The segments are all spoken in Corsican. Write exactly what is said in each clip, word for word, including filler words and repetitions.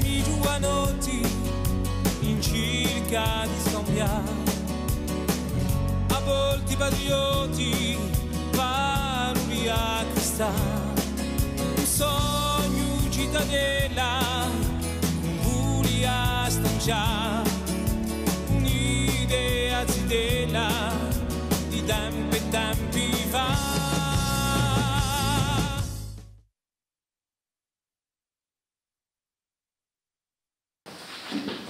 I ghjuvanotti in circa di scambià, à volti patriotti, paroli à acquistà, un sognu citadella, un vulia stancià, un'idea zitella di tempi è tempi fà.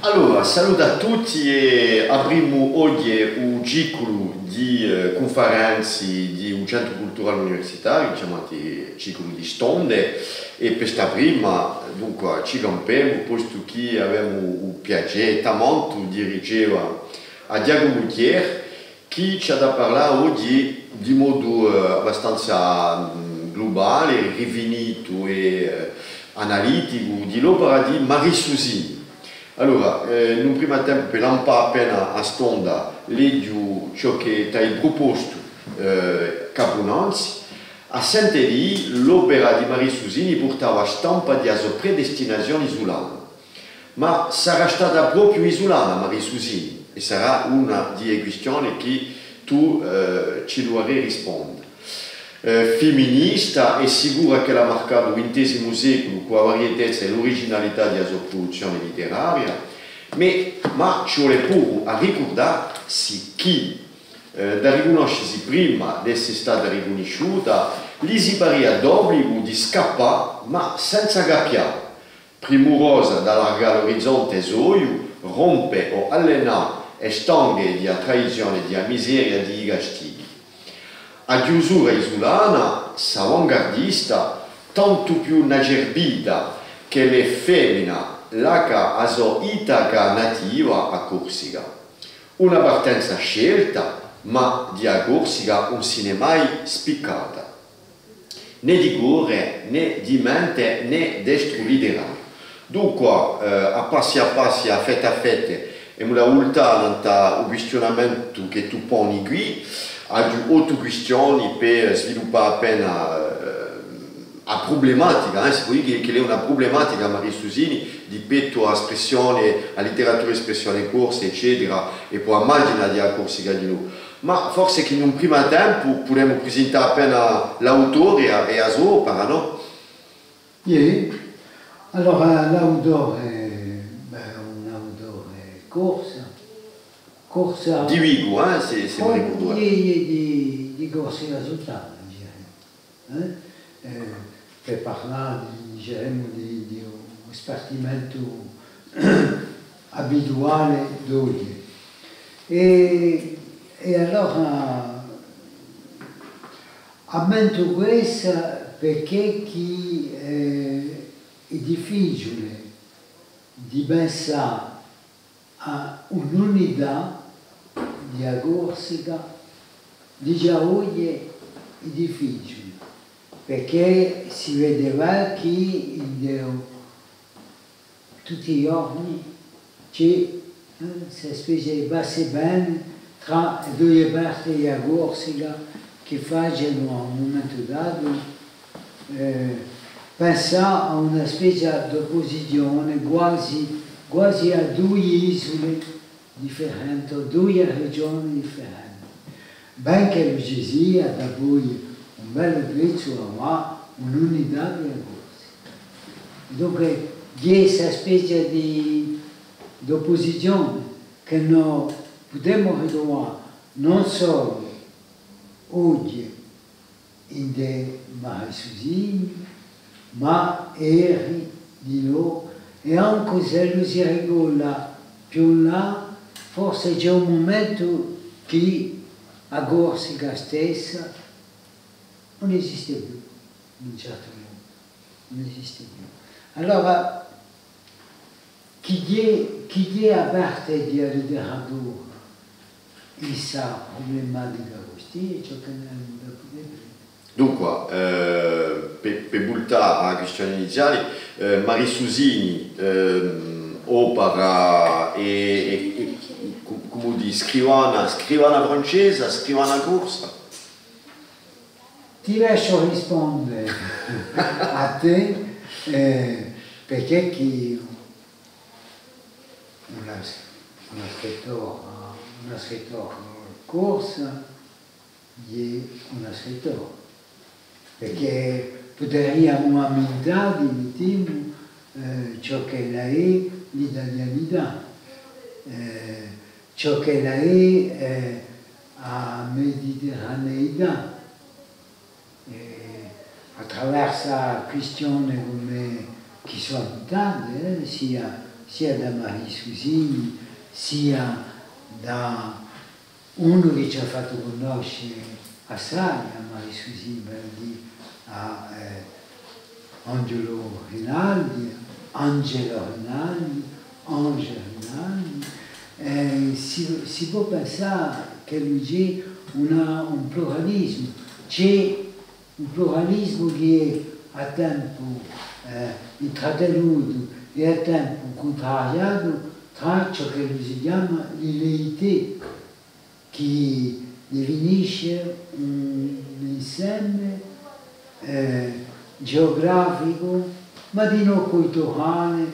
Allora, salutu à tutti è aprimu oghje u ciclu di, eh, cunferenzi di u Centru Culturale Universitariu, chjamatu ciclu di stonde, è per sta prima, dunque, ci campemu, postu chì avemu u piacè tamantu di riceva à Ghjacumu Thiers, chì ci hà da parlà oghje di modu, eh, abbastanza, mm, glubale, rifinitu è, eh, analiticu di l'opera di Marie Susini. Allora, eh, in un primu tempu, per lampà appena a stonda, leghju ciò chì t'ai prupostu, eh, capu nanzi. À sente dì, l'opera di Marie Susini purtava a stampa di a so predestinazione isulana. Ma sarà stata propiu isulana Marie Susini? È sarà una di e quistione chì tù, eh, ci duvarè risponde. Eh, fiminista, hè sicura ch'ella hà marcatu u vintesimu seculu cù a varietezza è l'uriginalità di a so pruduzzione literaria, ma, ma ci vole puru à ricurdassi chì, eh, da ricunnoscesi prima d'esse stata ricunnisciuta, li si paria d'obligu di scappà, ma senza cappià. Primurosa d'allargà l'orizonte soiu, rompe o allenà e stanghe di a tradizione di a miseria è di i castighi. A chjusura isulana, s'avangardista, tantu più inacerbita ch'ella hè femina, laca a so Itaca nativa à Corsica. Una partenza scelta, ma di a Corsica ùn si n'hè mai spiccata. Nè di core, nè di mente, nè d'estru literariu. Dunqua, eh, à passi à passi, à fette à fette, emu da vultà nant'à u quistiunamentu chì tù poni quì. Aghju ottu quistioni per sviluppà appena, eh, a prublematica, eh, si pò dì chì, chì hè una prublematica, Marie Susini, di pettu à a spressione, à a literatura d'espressione corsa, eccetera, è po a maghjina di a Corsica dinù. Ma forse chì in un primu tempu pudemu prisintà appena l'autore è a so opera, nò? Iè. Allora, l'autore, bè, un autore corsu, corsu. Di Vicu, eh, s'è, s'è mi ricordu. Iè, iè, di, di Corsica suttana, diceremu. Eh? Eh, per parlà, diceremu, di, di un spartimentu abituale d'oghje. È, è allora ammentu quessa perchè chì, eh, hè difficiule di pensà à un'unità di a Corsica, digià oghje hè difficiule, perchè si vede bè chì in tutti i ghjorni ci hè, eh, sta spezia di passa è veni trà e duie parti di a Corsica chì facenu à un mumentu datu, eh, pensà à una spezia d'oppusizione quasi, quasi à duie isule differente, o duie regioni differenti. Benchè ci sia dapoi un bellu pezzu avà un'unità di a Corsica. È dunque, ci hè sta spezia di, d'oppusizione chì no pudemu ritruvà ùn solu oghje ind'è Marie Susini, ma eri dinò, è ancu s'ellu si ricolla più in là, forse ci hè un mumentu chì a Corsica stessa ùn esiste più, in un certu modu, ùn esiste più. Allora, chì hè, chì hè a parte di a literatura in sta prublematica custì, ciò chì n'avemu da pudè dì. Dunqua, eh, per, per vultà à a quistione iniziale, eh, Marie Susini, ehm, opera è, è, è, cu-, cumu dì, scrivana, scrivana francesa, scrivana corsa? Ti lasciu risponde à tè, eh, perchè chì Una scrittura, una scrittura corsa hè una scrittura, perchè puderiamu ammintà, mettimu, eh, ciò ch'ella hè l'italianità, eh, ciò ch'ella hè, eh, a mediterraneità. Eh, attraversu quistione cum'è chì sò ammintati, eh, sia, sia da Marie Susini, sia da unu chì ci hà fattu cunnosce assai à Marie Susini, vale à dì à, eh, Angelo Rinaldi, Angelo Rinaldi, Ange Rinaldi, eh, si, si pò pensà ch'ellu ci hè una, un pluralismu, ci hè un pluralismu chì hè à tempu, eh, intrattenutu è à tempu cuntrariatu trà ciò ch'ellu si chjama l'illéité, chì definisce un inseme, eh, geograficu, ma dinò culturale,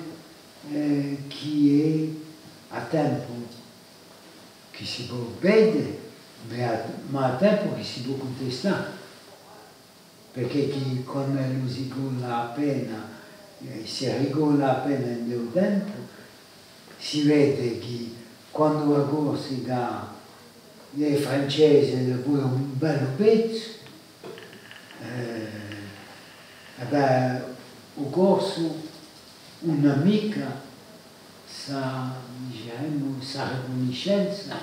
eh, chì hè à tempu chì si pò vede, ma à, ma à tempu chì si pò cuntestà. Perchè chì quandu ellu si colla appena, eh, si ricolla appena in u tempu, si vede chì quandu a Corsica hè francese dapoi un bellu pezzu, eh, è bè, u corsu ùn hà micca sta, diceremu, sta ricunniscenza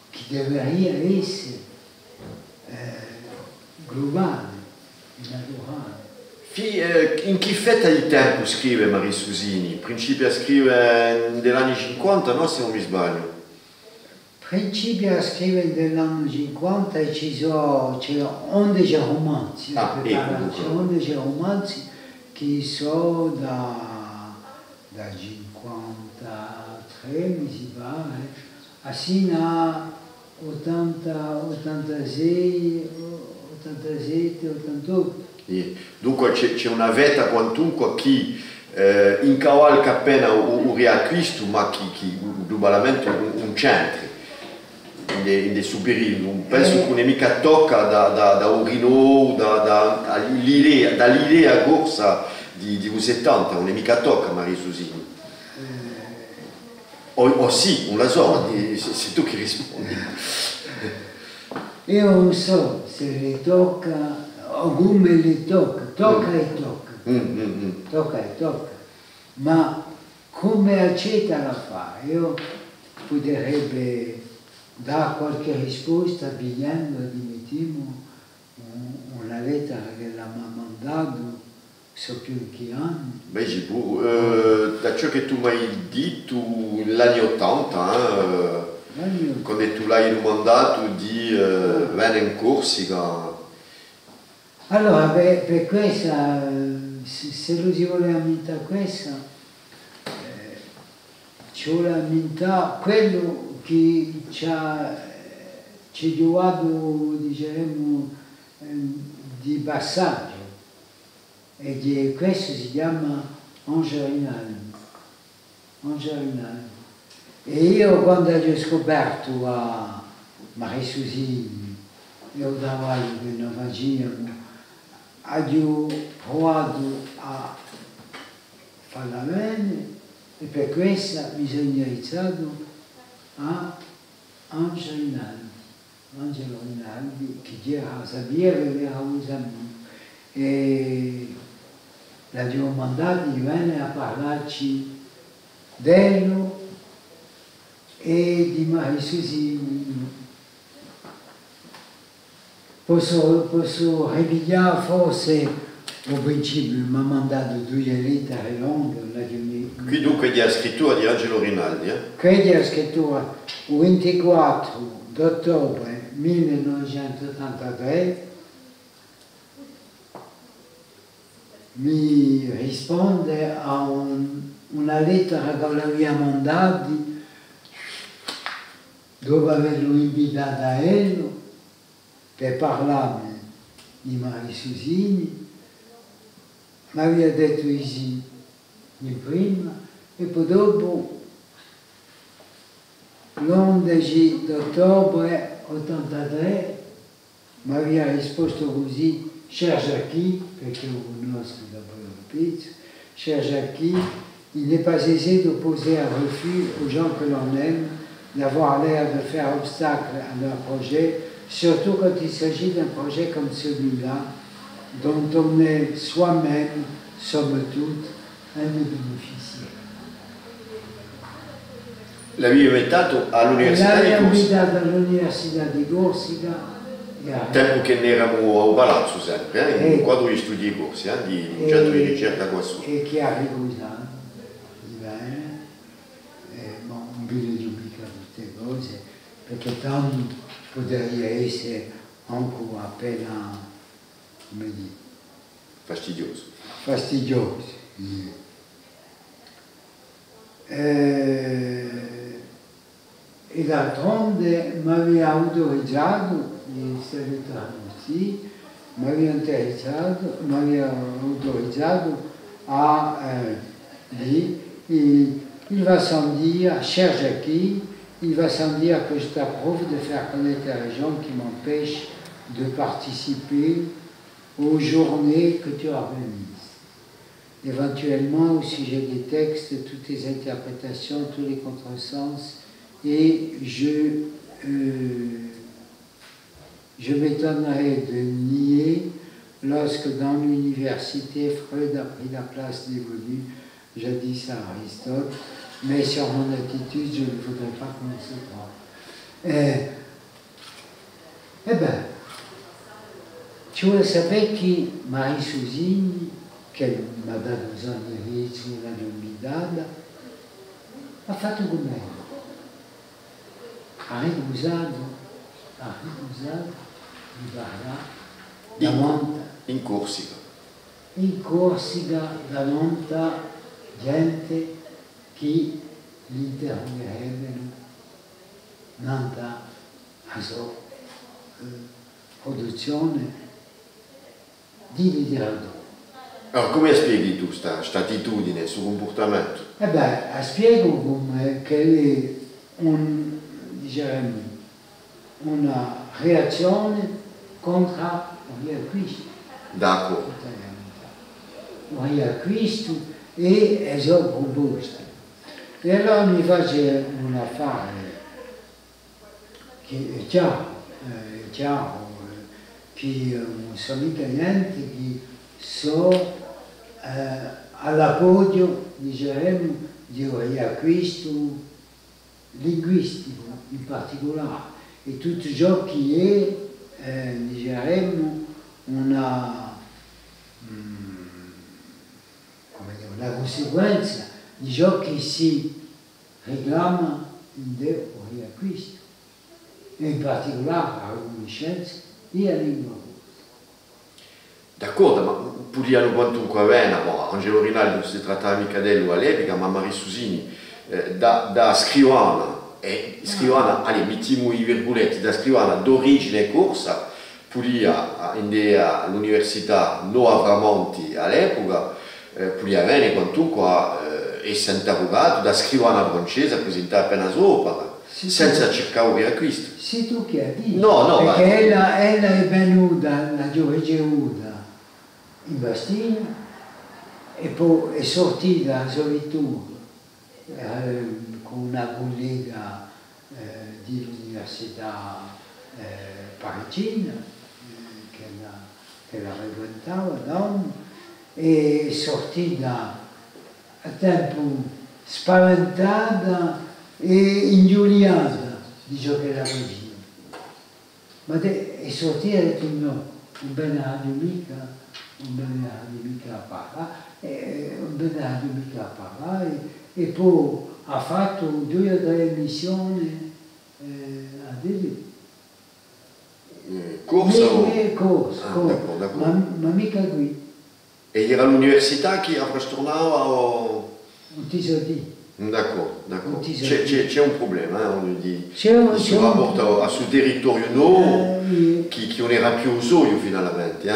chì deveria esse, eh, glubale è naturale. Fi-, eh, in chì fetta di tempu scrive Marie Susini? Principia à scrive in l'anni cinquanta, nò, s'e ùn mi sbagliu? Principia à scrive in l'anni cinquanta è ci sò, ci hè ondeci rumanzi, eh, ah, eccu, dunque. Ci hè ondeci rumanzi chì sò da, da cinquantatrè, mi si pare, à sinu à ottanta, ottantasei, ottantasette, ottantottu. Iè. Dunque ci hè, ci hè una fetta quantunque chì, eh, incavalca appena u, u Riacquistu, ma chì, chì globalamente ùn, ùn c'entri. In de, in de stu periodu, ùn pensu chì ùn hè micca tocca da, da, da u rinnovu, da, da, da l'idea, da l'idea corsa di, di u settanta, ùn hè micca tocca, Marie Susini. O, o sì, ùn la sò, eh, sì, sì tù chì rispondi. Eiu ùn sò s'elli tocca, o cumu elli tocca, tocca è tocca. Mm, mm, mm. Tocca è tocca. Ma cumu accetta l'affare? Eiu puderebbe dà qualchì risposta pigliendu, ammettimu, un-, una lettera ch'ella m'hà mandatu, sò più in chì anni. Bè, sicuru. Eh, da ciò chì tù m'hai dittu, l'anni ottanta, eh, l'anni ottanta, quandu tù l'hai dumandatu di, eh, vene in Corsica. Allora, per, per quessa, eh, s'è, s'ellu si vole ammintà quessa, eh, ci vole ammintà quellu chì ci hà, eh, ci hè ghjuvatu, diceremu, eh, di passaghju. È chì quessu si chjama Ange Rinaldi. Ange Rinaldi. È eiu, quandu aghju scupertu à Marie Susini è u travagliu chì no faciamu, aghju pruvatu à falla vene, è per quessa mi sò indirizzatu à Ange Rinaldi. Angelo Rinaldi, chì era, sapia ch'ellu era u so amicu, è l'aghju dumandatu di vene à parlà ci d'ellu è di Marie Susini. Possu, possu ripiglià forse u principiu, m'hà mandatu duie lettere longhe, una chì mi... Quì dunque hè a scrittura di Angelo Rinaldi, eh? Quì hè a scrittura, u vintiquattru d'ottobre mille novecentu ottantatrè, mi risponde à un, una lettera ch'ellu l'avia mandatu, dopu avellu invitatu à ellu, per parlà mi di Marie Susini, m'avia dettu di sì in prima, è po dopu L'undeci d'ottobre ottantatré, m'avia rispostu cusì, cher Jacky, perchè u cunnoscu da poi un pezzu, cher Jacky, il n'est pas aisé d'opposer un refus aux gens que l'on aime d'avoir l'air de faire obstacle à leurs projets, surtout quand il s'agit d'un projet comme celui-là, dont on est soi-même, somme toute, un des bénéficiaires. L'avii invitatu à l'Università di Corsica. L'avia invitatu à l'Università di Corsica. Tempu chì n'eramu à u Palazzu sempre, eh, in u quadru di studii corsi, eh, di, di un centru di ricerca quassù. È chì hà ricusatu di vene, eh, ma ùn vi dicu micca tutte e cose, perchè tantu puderia esse ancu appena, cumu dì, fastidiosu. Fastidiosu, iè. Eh, è d'altronde m'avia autorizatu, eh, s'è veru, sì, m'avia interessatu, m'avia autorizatu à, eh, dì, il, il va sans dire, cher Jacky, il va sans dire que je t'approuve de faire connaître les régions qui m'empêchent de participer aux journées que tu organises. Éventuellement, au sujet des textes, toutes les interprétations, tous les contresens, et je, euh, je m'étonnerais de nier lorsque dans l'université, Freud a pris la place dévolue jadis à Aristote, mais sur mon attitude, je ne voudrais pas qu'on se trompe. Eh, È bè, ci vole à sapè chì Marie Susini, chì m'hà datu u so indirizzu, l'aghju invitata, hà fattu cum'è, hà ricusatu, hà ricusatu di parlà davanti, in Corsica, in Corsica, davanti à ghjente chì l'interrugherebbenu nant'à a so, eh, pruduzzione di literatura. Allora, cumu a spieghi tù sta, st'attitudine, stu cumpurtamentu? È bè, a spiegu cum'è ch'ellu hè un, diceremu, una reazzione contr'à u riacquistu. D'accordu. U riacquistu è e so pruposte. È allora mi face un affare chì hè chjaru, eh, hè chjaru, eh, chì, eh, ùn sò micca ghjente chì sò, eh, à l'appoghju, diceremu, di u riacquistu linguisticu in particulare, è tuttu ciò chì hè, eh, diceremu, una, mm, cumu dì, una cunsiquenza di ciò chì si riclama ind'è u riacquistu, è in particulare a cunniscenza di a lingua corsa. D'accordu, ma pudianu quantunque avè, ma Angelo Rinaldi ùn si trattava micca d'ellu à l'epica, ma Marie Susini, eh, da, da scrivana, è scrivana, allez, mittimu i virguletti, da scrivana d'origine corsa, pudia, ind'è l'Università Nova Framonti à l'epuca, eh, pudia vene quantunque, eh, esse interrugatu da scrivana francese à prisintà appena a so opera, senza circà u riacquistu. Sì tù chì a dici. Nò, nò, ma... Perchè ella, ella hè venuta, l'aghju ricevuta in Bastia, è po hè surtita à a so vittura, eh, cù una cullega, eh, di l'università, eh, parigina, eh, ch'ella, ch'ella frequentava, nò? È hè surtita à tempu spaventata è inghjuliata di ciò ch'ella facia. Ma hè, hè surtita, hà dettu: nò, ùn ve n'aghju micca, ùn ve n'aghju micca à parlà, eh, ùn ve n'aghju micca à parlà, è, è po hà fattu duie o trè emissione, eh, à dì, eh, corsa o? Corsa, ah, corsa, d'accordu, d'accordu. Ma, ma micca quì. È era l'università chì a frasturnava o? Ùn ti sò dì. D'accordu, d'accordu. Ùn ti sò dì. Ci hè, ci hè, ci hè un prublema, eh, vogliu dì, di stu raportu à, à stu territoriu novu, eh, chì, chì ùn era più u soiu finalmente, eh,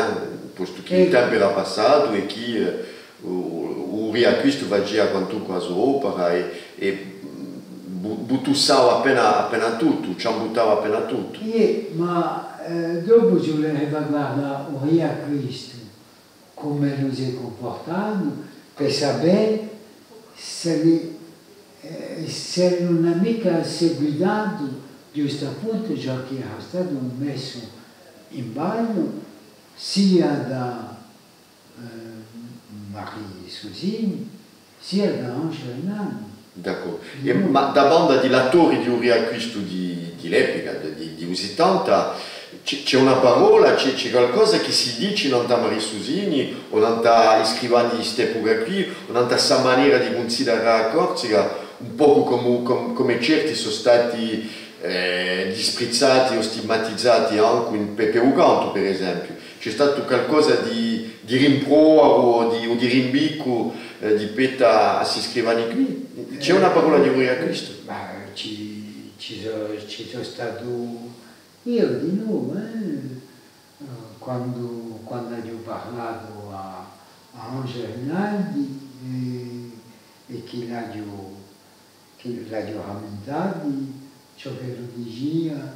postu chì u tempu era passatu è chì, eh, u, u riacquistu facia quantunque a so opera è, è, mm, Bu-, buttussava appena, appena tuttu, ciambuttava appena tuttu. Iè, ma, eh, dopu ci vulerebbe à guardà u Riacquistu, cum'ellu s'hè cumpurtatu, per sapè s'ellu, eh, s'ellu ùn hà micca seguitatu ghjustappuntu ciò chì era statu messu in ballu, sia da, eh, Marie Susini, sia da Ange Rinaldi. D'accordu. È, ma da banda di l'attori di u Riacquistu di, di l'epica, di, di, di u sittanta, ci hè, ci hè una parolla, ci hè, ci hè qualcosa chì si dici nant'à Marie Susini o nant'à i scrivani di st'epuca quì, o nant'à sta manera di cunsiderà a Corsica, un pocu comu, com-, cum'è certi sò stati, eh, disprizzati o stigmatizati ancu in, per, per u cantu, per esempiu. Ci hè statu qualcosa di, di rimprovaru o di, o di rimbiccu, eh, di pettu à sti scrivani quì? Ci hè una parolla di u Riacquistu? Ma ci, ci sò, ci sò statu eiu dinò, eh, quandu, quandu aghju parlatu à, à Ange Rinaldi è, è chì l'aghju, chì l'aghju ramintatu ciò ch'ellu dicia,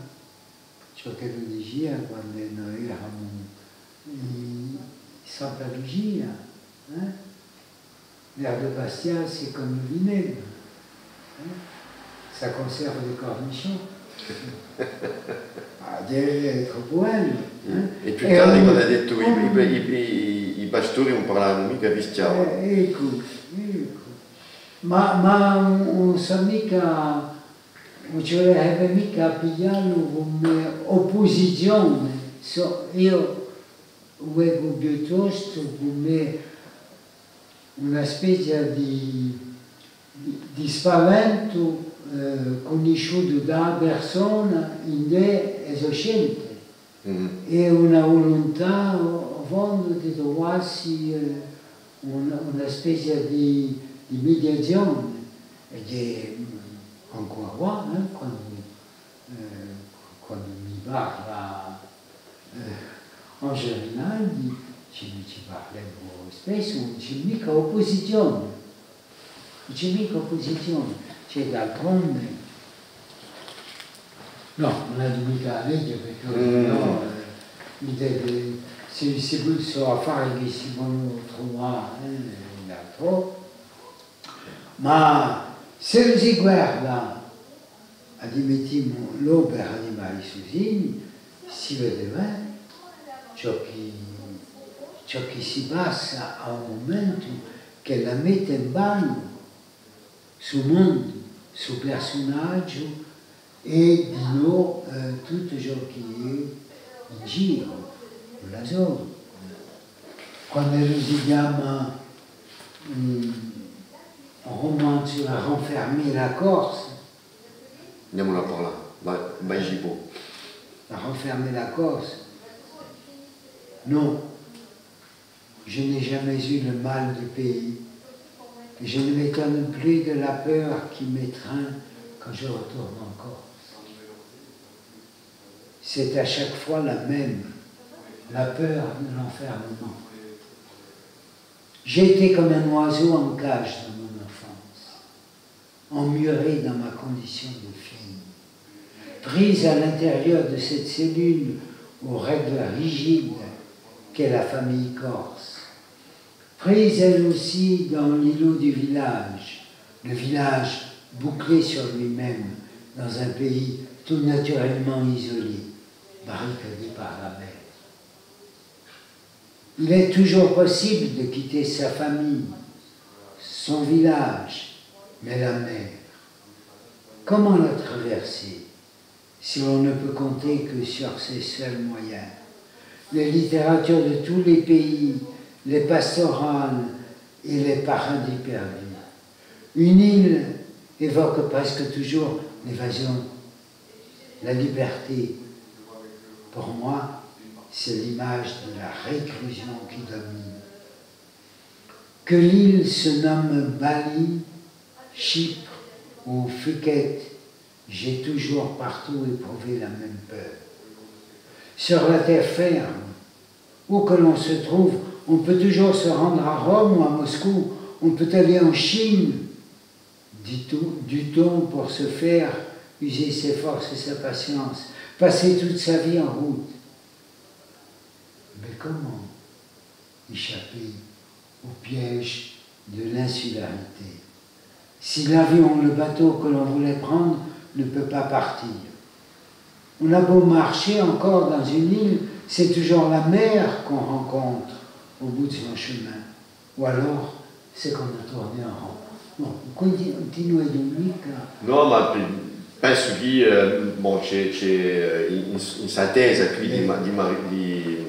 ciò ch'ellu dicia quandu noi eramu in Santa Lucia, eh? L'air de Bastia, c'est comme le vinaigre, hein? Ça conserve les cornichons. Ah, hè troppu bellu, eh? È più tardi, quandu hà dettu, i, i, i, i, i pastori ùn parlavanu micca, fischjavanu. Eh, eccu, eccu. Ma, ma ùn, ùn sò micca, ùn ci vulerebbe micca à pigliallu cum'è oppusizione, sò, eiu u vecu piuttostu cum'è una spezia di, di, di spaventu, eh, cunnisciutu da a persona ind'è e so scelte, è una vuluntà, in fondu, di truvassi, eh, una, una spezia di, di midiazione, è chì, mm, ancu avà, eh, quandu, eh, quandu mi parla, eh, Ange Rinaldi, ci, ci parlemu spessu, ùn ci hè micca oppusizione, ùn ci hè micca oppusizione, ci hè d'altronde. Nò, ùn aghju micca à leghje, perchè, nò, eh, mi deve, si, si, sò affari chì si ponu truvà, eh, in altrò. Ma s'ellu si guarda, ammettimu, l'opera di Marie Susini, si vede bè ciò chì, ciò chì si passa à un mumentu ch'ella mette in ballu stu mondu, stu persunagiu, è dinò, eh, tuttu ciò chì hè in giru, ùn la sò. Quand'ellu si chjama, mm, un romanzu, La Renfermée la Corse. Andemu à parlà, vai, vai, Gipo. La Renfermée la Corse. Non. Je n'ai jamais eu le mal du pays, et je ne m'étonne plus de la peur qui m'étreint quand je retourne en Corse. C'est à chaque fois la même, la peur de l'enfermement. J'étais comme un oiseau en cage dans mon enfance, emmuré dans ma condition de fille, prise à l'intérieur de cette cellule aux règles rigides qu'est la famille corse, prise elle aussi dans l'îlot du village, le village bouclé sur lui-même dans un pays tout naturellement isolé, barricadé par la mer. Il est toujours possible de quitter sa famille, son village, mais la mer, comment la traverser si l'on ne peut compter que sur ses seuls moyens ? Les littératures de tous les pays, les pastorales et les paradis perdus. Une île évoque presque toujours l'évasion, la liberté. Pour moi, c'est l'image de la réclusion qui domine. Que l'île se nomme Bali, Chypre ou Phuket, j'ai toujours partout éprouvé la même peur. Sur la terre ferme, où que l'on se trouve, on peut toujours se rendre à Rome ou à Moscou, on peut aller en Chine, du temps, du temps pour se faire user ses forces et sa patience, passer toute sa vie en route. Mais comment échapper au piège de l'insularité ? Si l'avion, le bateau que l'on voulait prendre ne peut pas partir, on a beau marcher encore dans une île, c'est toujours la mer qu'on rencontre au bout de son chemin. Ou alors, c'est qu'on a tourné en rond. Bon, continu, continu, Dominique. Nò, ma pe-, pensu chì, eh, bon, ci hè, ci hè, eh, in, in, in sta tesa quì di, eh, Ma-, di Mari-, di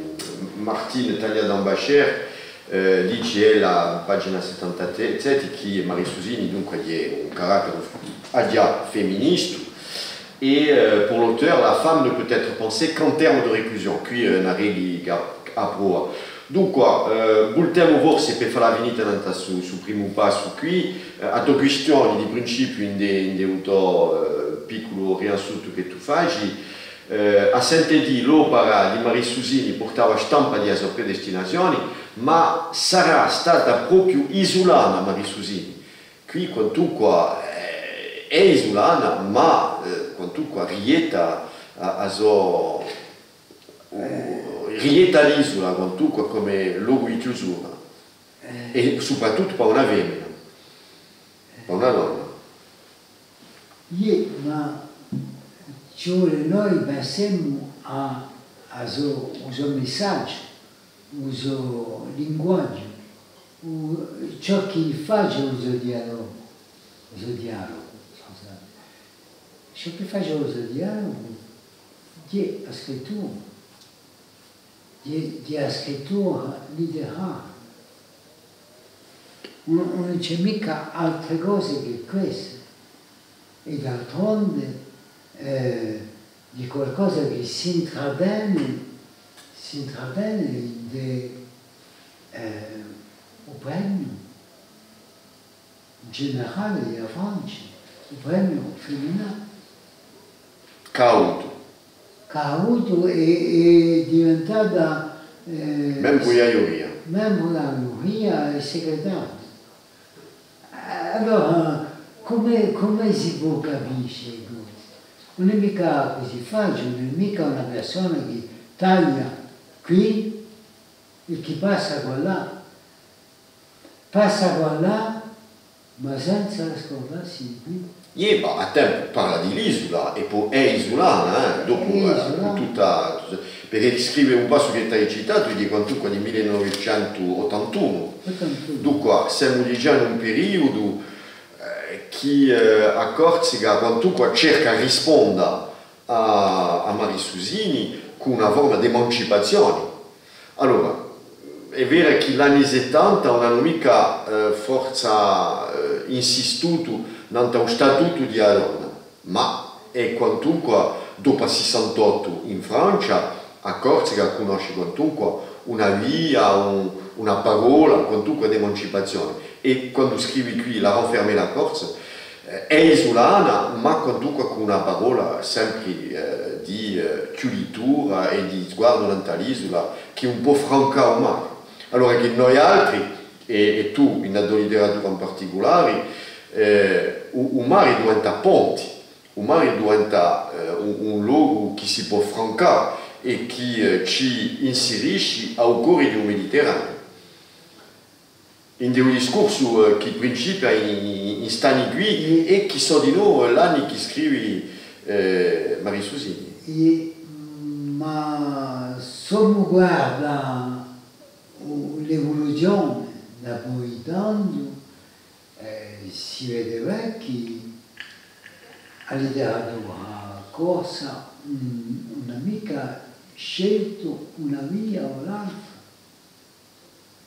Martine Tania Dambachère, eh, dice ella, pagina settantasette, chì Marie Susini, dunque, hè un carattaru aghjà feministu, et, euh, pour l'auteur, la femme ne peut être pensée qu'en termes de réclusion. Quì, eh, una replica à prova. Dunque, eh, vultemu forse per fà la finita nant'à stu, stu primu passu quì, eh, à a to quistione di principiu ind'è, ind'è u to, eh, picculu riassuntu chì tù faci, eh, à sente dì l'opera di Marie Susini purtava stampa di a so predestinazione, ma sarà stata propiu isulana Marie Susini. Quì, quantunque, eh, hè isulana, ma, eh, quantunque righjetta a, a so, eh, righjetta l'isula, quantunque, cum'è locu di chjusura. Eh. È soprattuttu pà una femina, pà una donna. Iè, ma ci vole, noi pensemu à, à so, u so messaghju, u so linguaghju, u, ciò chì face u so dialogu, u so dialogu, scusate. Ciò chì face u so dialogu, hè a scrittura, hè, hè a scrittura litterale. Ùn, ùn ci hè micca altre cose chè queste. È d'altronde, eh, hè qualcosa chì s'intravede, s'intravede ind'è, eh, u premiu generale di a Francia, u premiu feminale. Cautu. Cautu hè, hè diventata, eh, membru di a ghjuria. Membru di a ghjuria è segretaria. Allora, cumu, cumu si pò capì sta cosa? Ùn hè micca cusì faciule, ùn hè micca una persona chì taglia quì è chì passa quallà. Passa quallà, ma senza scurdassi di quì. Iè, ma à tempu parla di l'isula, è po hè isulana, eh, dopu, eh, cù tutta, perchè scrive un passu chì t'ai citatu, hè quantunque di mille novecentu ottantunu. Ottantunu. Dunque, semu digià in un periudu, eh, chì, eh, a Corsica, quantunque, cerca à risponda à, à Marie Susini cù una forma d'emancipazione. Allora, hè vera chì l'anni settanta ùn anu micca, eh, forza, eh, insistutu nant'à u statutu di a donna, ma hè quantunque, dopu à sissantottu in Francia, a Corsica cunnosce quantunque una via, un, una parolla, quantunque d'emancipazione. È quandu scrivi quì la renfermée la Corse, eh, hè isulana, ma quantunque cù una parolla sempri, eh, di, eh, chjuditura è di sguardu nant'à l'isula, chì ùn pò francà u mare. Allora chì noi altri, è, è tù, in a to literatura in particulari, eh, u, u mare diventa ponti, u mare diventa, eh, un, un locu chì si pò francà è chì, eh, ci insirisci à u cori di u Mediterraniu. Ind'è u discursu, eh, chì principia in, in, in st'anni quì, è chì sò dinò, eh, l'anni chì scrivi, eh, Marie Susini. Iè, ma s'omu guarda u, l'evoluzione dapoi tandu, eh, si vede bè chì a literatura corsa ùn, ùn hà micca sceltu una via o l'altra.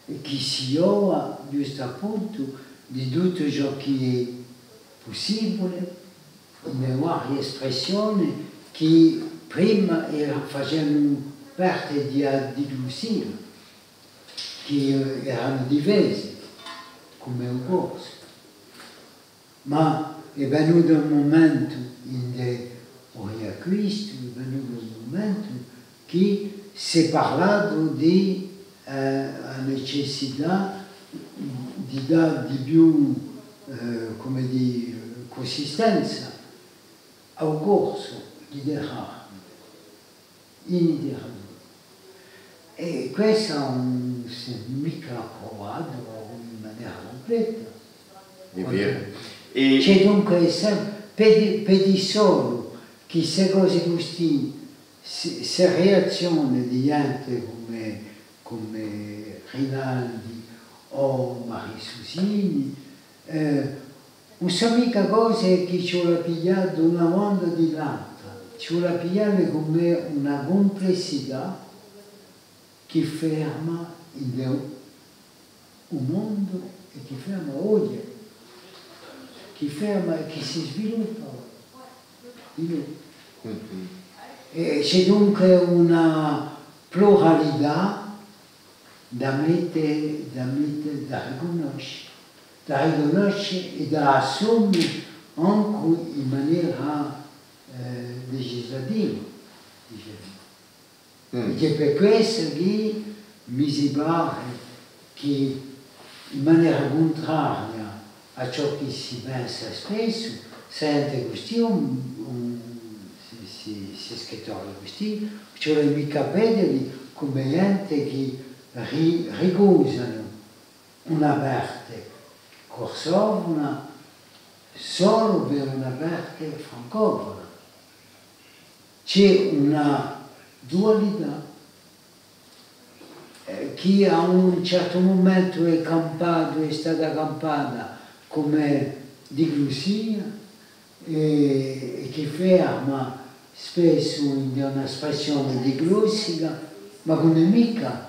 È chì si ghjova, ghjustu à puntu, di tuttu ciò chì hè pussibule, in e varie spressione chì prima era, facevanu parte di a diglusia, chì, eh, eranu difese, cum'è u corsu. Ma hè venutu un mumentu ind'è u Riacquistu, hè venutu un mumentu chì s'hè parlatu di, eh, a necessità di dà di più, eh, cum'è dì, cusistenza à u corsu, litterariu, in literatura. È quessa ùn s'hè micca pruvatu in manera cumpleta. Hè vera. È ci hè dunque sem-, per dì, per dì solu chì ste cose custì, ste, ste reazzione di ghjente cum'è, cum'è Rinaldi o Marie Susini, eh, ùn sò micca cose chì ci vole à piglià d'una banda o di l'altra, ci vole à piglialle cum'è una cumplessità chì ferma in u mondu è chì ferma oghje, chì ferma è chì si sviluppa oghje. È ci hè dunque una pluralità da mette, da mette, da ricunnosce, da ricunnosce è da assume ancu in manera, eh, legislativa, dicemu. È hè per quessa chì mi si pare chì, in manera cuntraria à ciò chì si pensa spessu, sente custì un, un, si, si, si scrittori custì, ci vole micca à vedeli cum'è ghjente chì ri-, ricusanu una parte corsofona solu per una parte francofona. Ci hè una dualità, eh, chì à un certu mumentu hè campata, hè stata campata cum'è diglussia, è, è chì ferma spessu in una spressione diglussica, ma chì ùn hè micca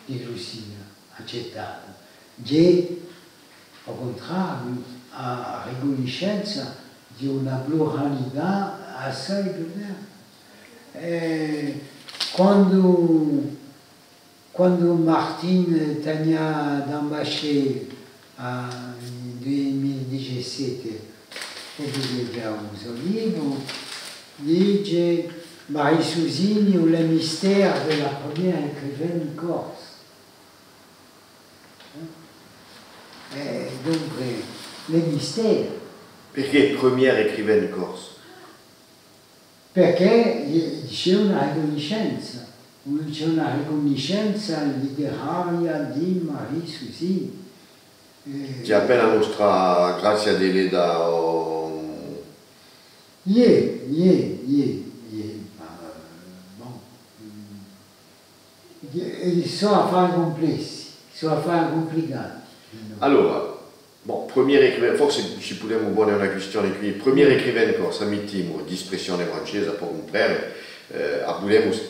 diglussia accettata. Hè, à u cuntrariu, a ricunniscenza di una pluralità assai più grande. Eh, quandu, quandu Martine Tania Dambaché, à, in dui mila è dicessette, publicheghja u so libru, dice: Marie Susini ou les mystères de la première écrivaine corse. Eh, dunque, les mystères. Perchè première écrivaine corse? Perchè, eh, ci hè una ricunniscenza, un-, ci hè una ricunniscenza litteraria di Marie Susini. Eh, ci hè appena a nostra Grazia Deledda o... Iè, iè, iè, iè, ma, bon, mm, iè, sò affari cumplessi, sò affari cumplicati. Allora, bon, première écrivaine, forse ci pudemu pone una quistione quì, première écrivaine corse, mettimu, d'espressione francese, pò cumprende, eh, a pudemu s-,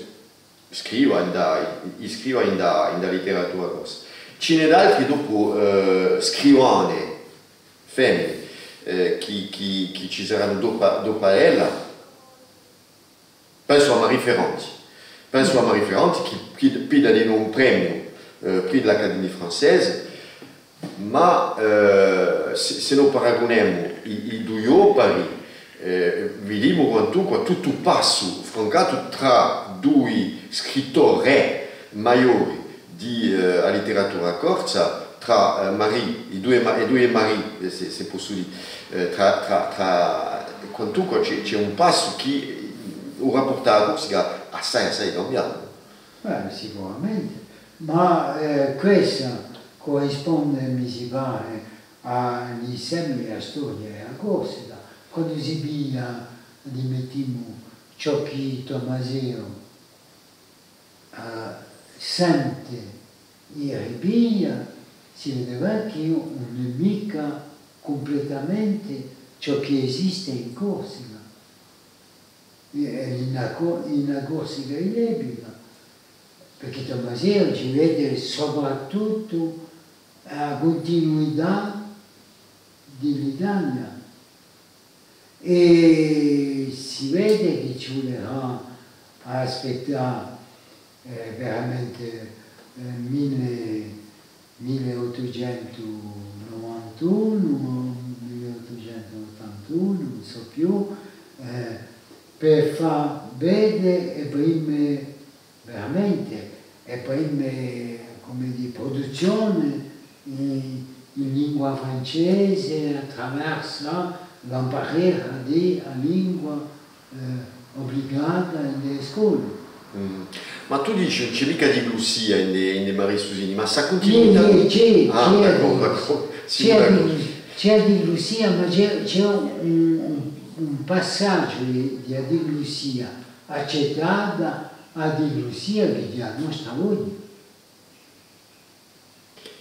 scriva in a, i scriva in a, in a litteratura corsa. Ci n'hè d'altri dopu, eh, scrivane, femmene, eh, chì, chì, chì ci saranu dopu, dopu à ella. Pensu à Marie Ferranti. Pensu à Marie Ferranti, chì, chì piglia dinò un premiu, eh, prix de l'Académie française, ma, eh, sè, sè no paragunemu i, i dui opari, eh, vidimu quantunque tuttu u passu francatu trà dui scrittore maiori di, eh, a litteratura corsa, trà, eh, Marie, i dui Ma-, i dui Marie, eh, sè, sè possu dì, eh, trà, trà, trà, quantunque ci hè, ci hè un passu chì, eh, u rapportu à a Corsica assai, assai cambiatu. Eh, sicuramente. Ma, eh, quessa currisponde, mi si pare, à l'inseme di a storia di a Corsica. Quandu si piglia, ammettimu, ciò chì Tommaseo, eh, sente è ripiglia, si vede bè chì ùn hè micca cumpletamente ciò chì esiste in Corsica. È, è in a Co-, in a Corsica di l'epica, perchè Tommaseo ci vede soprattuttu a cuntinuità di l'Italia. È si vede chì ci vulerà à aspettà, eh, veramente, eh, mille, mille ottucentu novantunu, mille ottucentu ottantunu, ùn sò più, eh, per fà vede e prime, veramente, e prime, cum'è dì, pruduzzione in, in lingua francese attraversu l'amparera di a lingua, eh, ubligata in e scole. Mm. Ma tù dici, ùn ci hè micca diglussia in, in Maria Susini, ma sta cuntinuità... Iè, iè, ci hè, ah, ci hè, d'accordu, diglu-, d'accordu. Ci hè, sicuramente, diglu-, ci hè diglussia, ma ci hè, ci hè un, un, un passaghju di, di a diglussia accettata à a diglussia chì hè a nostra oghje.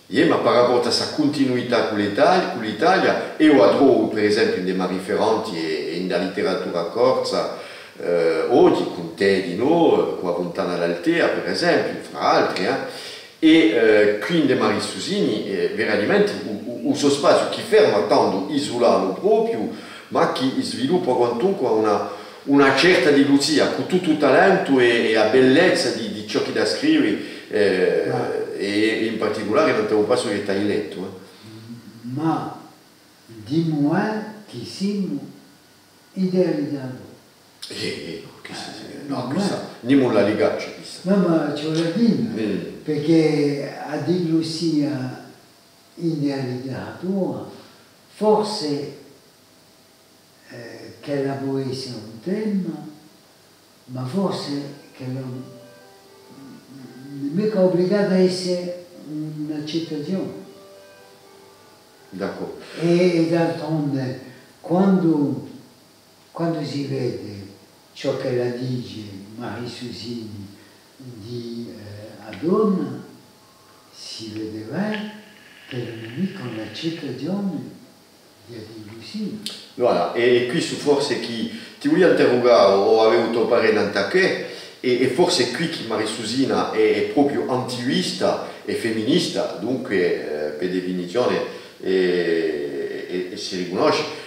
Iè, ma par rapport à sta cuntinuità cù l'Itali-, cù l'Italia, eiu a trovu, per esempiu, in i me riferenti è, è in a litteratura corsa, eh, oghje, cù tè dinò, eh, cù A Funtana d'Altea, per esempiu, fra altri, eh. È, eh, quì in Maria Susini, eh, veramenti, u, u, u so spaziu chì ferma tandu isulanu propiu, ma chì sviluppa quantunque una, una certa diglussia, cù tuttu u talentu è, è a bellezza di, di ciò chì t'hà scritti, eh, è, è in particulare nant'à u passu chì t'hai lettu, eh. Ma dimu, eh, chì simu idealizzati. Eh, eh, nò, chì si, eh, nò, eh, quissa, nimu la li caccia, quissa. Nò, ma ci vole à dilla, eh, perchè a diglussia in a litteratura, forse, eh, ch'ella pò esse un tema, ma forse ch'ella ùn hè micca ubligata à esse un'accettazione. D'accordu. È, è d'altronde, quandu Quandu si vede ciò ch'ella dice Maria Susini di, eh, a donna, si vede bè ch'ella ùn hè micca un'accettazione di a diglussia. Voilà, è, è questu forse chì ti vulia interrugà o, o avè u to parè nant'à què, è, è forse quì chì Maria Susina hè, hè propiu antivista è feminista, dunque, eh, per definizione, eh, è, è si ricunnosce.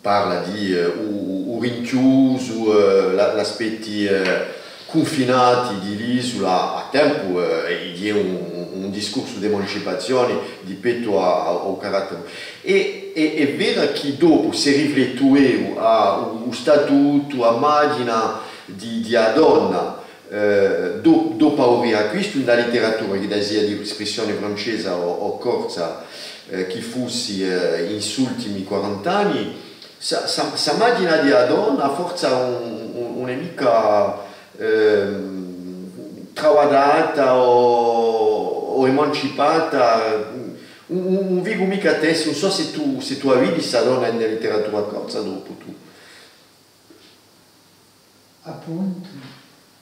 Parla di, eh, u, u, u rinchiusu, eh, l'a-, l'aspetti, eh, cunfinati di l'isula à tempu, eh, è di un, un discursu d'emancipazione di pettu à, à, à u carattere. È, è, hè vera chì dopu, s'e riflettu eiu à u, u statutu, a maghjina di, di a donna, eh, do-, dopu à u Riacquistu, in a litteratura, ch'edda sia di espressione francesa o, o corsa, eh, chì fussi, eh, in st'ultimi quarant'anni, sta, sta, sta maghjina di a donna, forse ùn, ùn, ùn hè micca, ehm, travaddata o, o emancipata, ùn, ùn, ùn vicu micca testi, ùn sò s'è tù, s'è tù a vidi sta donna in a litteratura corsa dopu tù. Appuntu,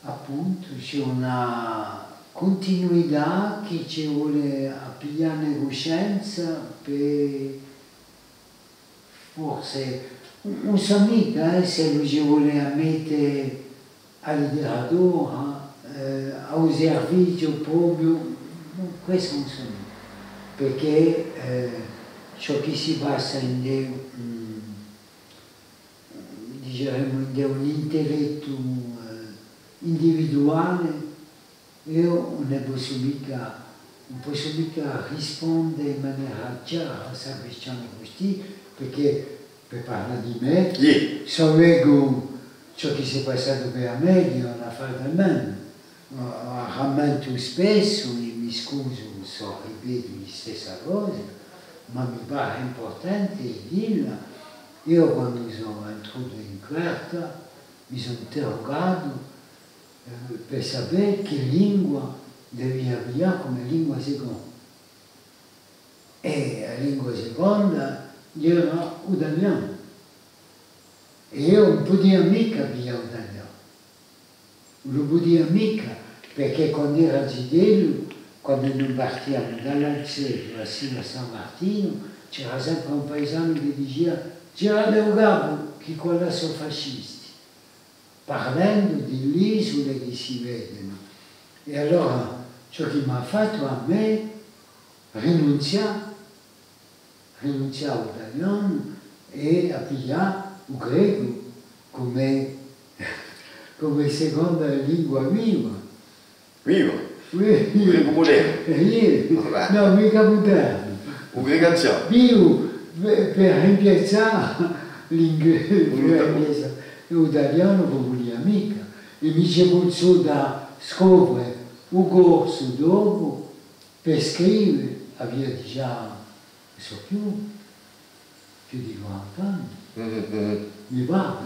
appuntu, ci hè una cuntinuità chì ci vole à piglià ne cuscenza per, forse, ùn, ùn sò micca, eh, s'ellu ci vole à mette a litteratura, eh, à u serviziu propiu, questu ùn sò micca, perchè, eh, ciò chì si passa in, mm, diceremu, ind'è un intellettu, eh, individuale, eiu ùn ne possu micca, ùn possu micca risponde in manera chjara à sta quistione custì, perchè, per parlà di mè, iè, s'o vecu ciò chì s'hè passatu per mè, eiu ùn la facciu micca. Ma rammentu spessu, è mi scusu s'o ripetu listessa cosa, ma mi pare impurtante di dilla, eiu quandu sò entrutu in quarta mi sò interrugatu, eh, per sapè chì lingua devia piglià cum'è lingua seconda. È a lingua seconda era u talianu. È eiu ùn pudia micca piglià u talianu. Ùn lu pudia micca, perchè quand'era zitellu, quandu no partiamu da l'Alzetu à sinu à San Martinu, c'era sempre un paisanu chì dicia: «Girate u capu, chì quallà sò fascisti», parlendu di l'isule chì si vedenu. È allora ciò chì m'hà fattu à mè rinunzià, rinunzià à u talianu è à piglià u grecu cum'è, cum'è seconda lingua viva. Viva! Oui. U grecu mudernu. Eh, iè. Nò, micca mudernu. U grecu anzianu. Vivu, per, per rimpiazzà l'inglese, per rimpiazzà u talianu, ùn vulia micca. È mi ci hè vulsutu à scopre u corsu dopu, per scrive, Avia digià, ùn sò più, più di quaranta anni. Mhm, mhm. Mi pare,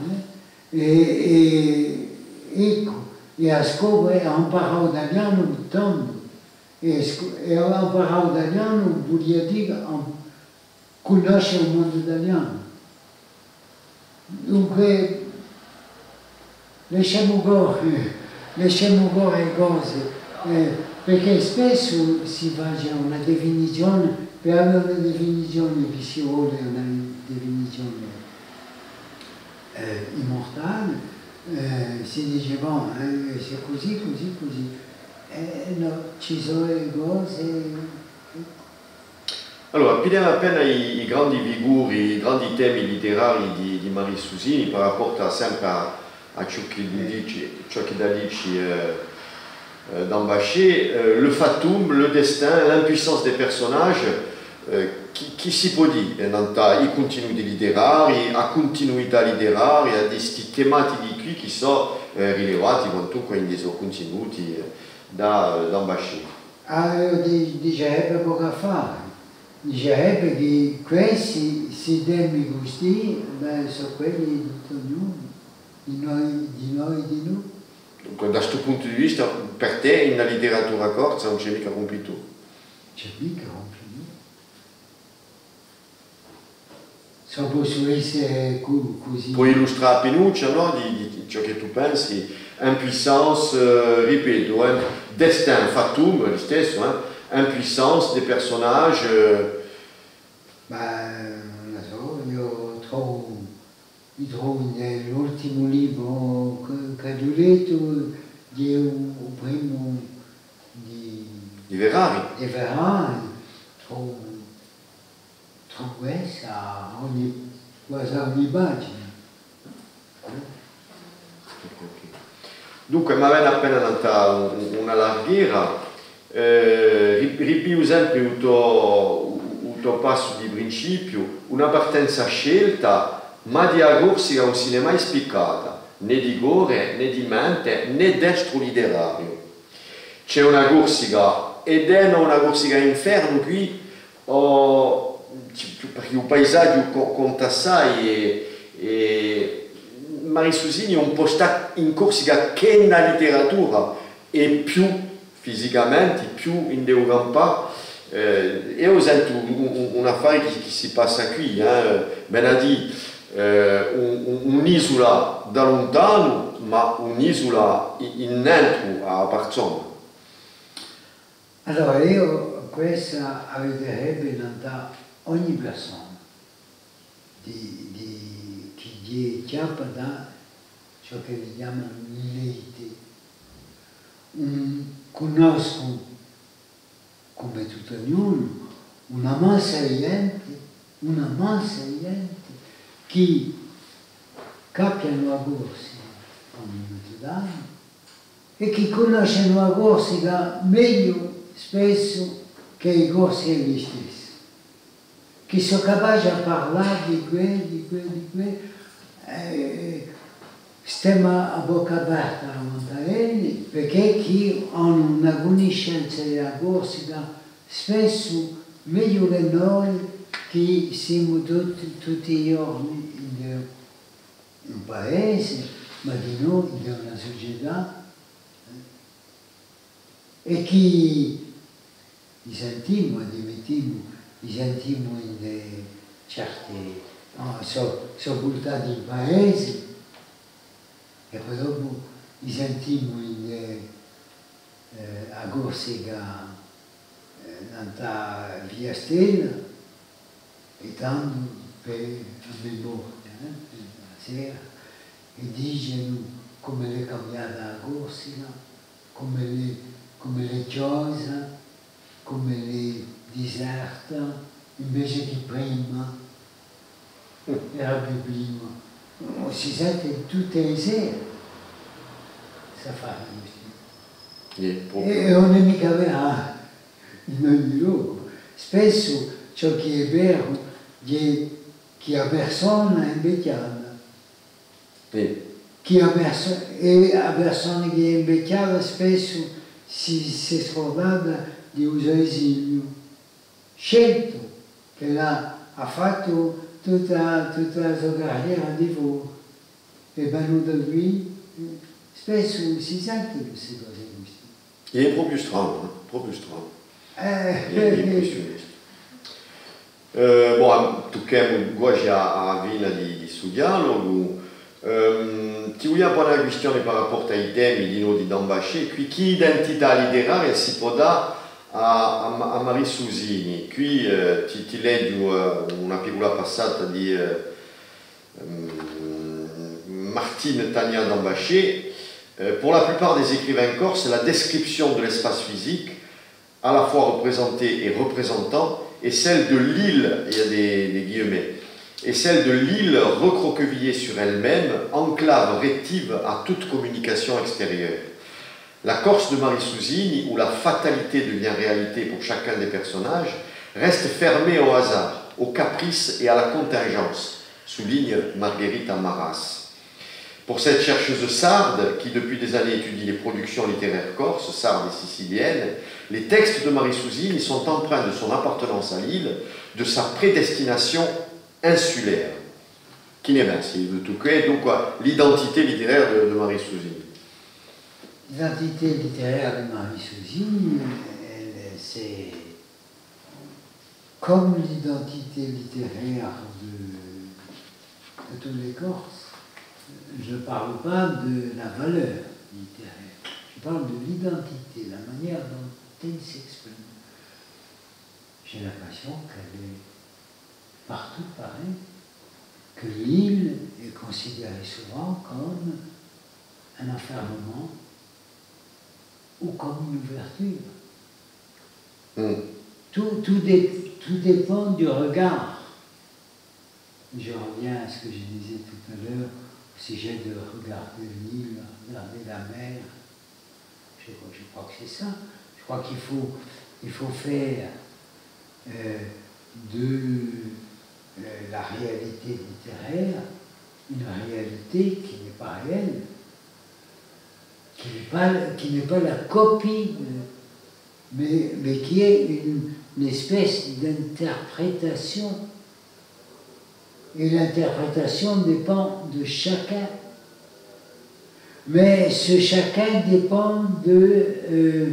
eh? È, è, eccu, è à a scola, eh, amparà u talianu tandu. È scu-, è amparà u talianu vulia dì am-, cunnosce u mondu talianu. Dunque, lasciemu corre, lasciemu corre e cose, eh, perchè spessu si face una definizione, per avè una definizione chì ci vole una definizione, eh, immortale, eh, si dice, bon, eh, hè cusì, cusì, cusì. Eh, nò, ci sò e cose, eccu. Allora, pigliemu appena i, i grandi figuri, i grandi temi literarii di, di Marie Susini, par rapport à, sempre à, à ciò chì dici, ciò chì hà da dì, eh, eh, Dambachey, eh, le fatum, le destin, l'impuissance des personnages, eh, chì, chì si pò dì, eh, nant'à i cuntinuti literarii, a cuntinuità literaria di sti tematichi quì chì sò, eh, rilevati quantunque in i so cuntinuti, eh, da, eh, Dambachey. Ah, eiu di-, dicerebbe pocu affare. Dicerebbe chì questi, sti temi custì, bè, sò quelli di tutti ognunu, di noi, di noi, di noi. Dunque, da stu puntu di vista, per tè, in a literatura corsa ùn ci hè micca cumpitu? Ci hè micca cumpitu. S'o possu esse cu-, cusì. Poi illustrà appinuccia, nò? Di, di, di ciò chì tù pensi, impuissance, eh, ripetu, eh, destin, fatum, listessu, eh, impuissance des personnages, eh. Ma, ùn la sò, eiu trovu, mi trovu in l'ultimu libru chì, ch'aghju lettu, di u, u primu di, di Ferrari. Di Ferrari, trovu, trovu essa à ogni, guasi à ogni pagina. Dunque, m'avvene appena nant'à un-, una larghera, eh, ri-, ripigliu sempre u to, u, u to passu di principiu, una partenza scelta, ma di a Corsica ùn si n'hè mai spiccata, nè di core, nè di mente, nè d'estru literariu. Ci hè una Corsica, ed hè una Corsica infernu quì, o, ci, perchè u paisaghju co-, conta assai è, è Marie Susini ùn pò stà in Corsica chè in a literatura è più fisicamenti, più ind'è u campà. Eh, eiu sentu un, un, un affari chì, chì si passa quì, eh, vene à dì, eh, un, un, un'isula da luntanu, ma un'isula i-, in dentru à a parsona. Allora, eiu quessa a viderebbe nant'à ogni parsona di, di, chì hè chjappa da ciò ch'elli chjamanu l'élite. Ùn cunnoscu, cum'è tuttu ognunu, una massa di ghjente, una massa di ghjente chì cappianu a Corsica, cum'è tuttu l'annu, è chì cunnoscenu a Corsica megliu spessu chè i Corsi elli stessi, chì sò capaci à parlà di què, di què, di què, eh, stemu à bocca aperta davanti à elli, perchè chì anu una cunniscenza di a Corsica spessu megliu chè noi, chì simu tutti, tutti i ghjorni in un paese, ma dinò in una sucetà, eh, è chì i sentimu, ammittimu, i sentimu in certe, nò, sò, sò vultati in paesi, è po dopu i sentimu in, eh, a Corsica, eh, nant'à Via Stella, è tandu per a memoria, eh, per a sera, è dicenu cum'ella hè cambiata a Corsica, cum'ella hè, cum'ella hè chjosa, cum'ella hè diserta, invece chì prima era più viva. Si sente tutte e sere, s'affare custì. Iè, propiu. È, è ùn hè micca vera in ogni locu. Spessu ciò chì hè veru hè chì a persona hè invechjata. Sì. Chì a perso-, è a persona chì hè invechjata spessu si, s'hè scurdata di u so esiliu. sceltu, ch'ellu hà, hà fattu tutta, tutta a so carriera di fora, è venutu quì, eh, spessu si sente queste cose custì. Hè propiu stranu, eh, propiu stranu. Eh. Hè, hè impressiunista. Eh, bon, tucchemu quasi à, à a fine di, di stu dialogu. Ehm, ti vulia pone una quistione par rapportu à i temi di, di Dambachè. Quì, chì identità literaria si pò dà à, à, à Marie Susini? Quì, eh, ti, ti leghju, eh, una piccula passata di, eh, ehm, Martine Tania Dambachè. Euh, pour la plupart des écrivains corses, la description de l'espace physique, à la fois représenté et représentant, et celle de l'île, il y a des, des guillemets, et celle de l'île recroquevillée sur elle-même, enclave rétive à toute communication extérieure. La Corse de Marie Susini, où la fatalité devient réalité pour chacun des personnages, reste fermée au hasard, au caprice et à la contingence, souligne Margherita Marasse. Pour cette chercheuse sarde, qui depuis des années étudie les productions littéraires corses, sardes et siciliennes, les textes de Marie Susini sont empreints de son appartenance à l'île, de sa prédestination insulaire. Chì ne pensi di tuttu què, dunque, l'identité littéraire de, de Marie Susini? L'identité littéraire de Marie Susini, elle, c'est comme l'identité littéraire de, de tous les Corses, je parle pas de la valeur littéraire, je parle de l'identité, la manière dont elle s'exprime. J'ai l'impression qu'elle est partout pareille, que l'île est considérée souvent comme un enfermement ou comme une ouverture. Hmm. Tout, tout dé-, tout dépend du regard. Je reviens à ce que je disais tout à l'heure au sujet de regarder l'île, regarder la mer. Je, je crois que c'est ça. Je crois qu'il faut, il faut faire, euh, de, euh, la réalité littéraire une réalité qui n'est pas réelle, qui n'est pas, qui n'est pas la copie, euh, mais, mais qui est une, une espèce d'interprétation. Et l'interprétation dépend de chacun. Mais ce chacun dépend de, euh,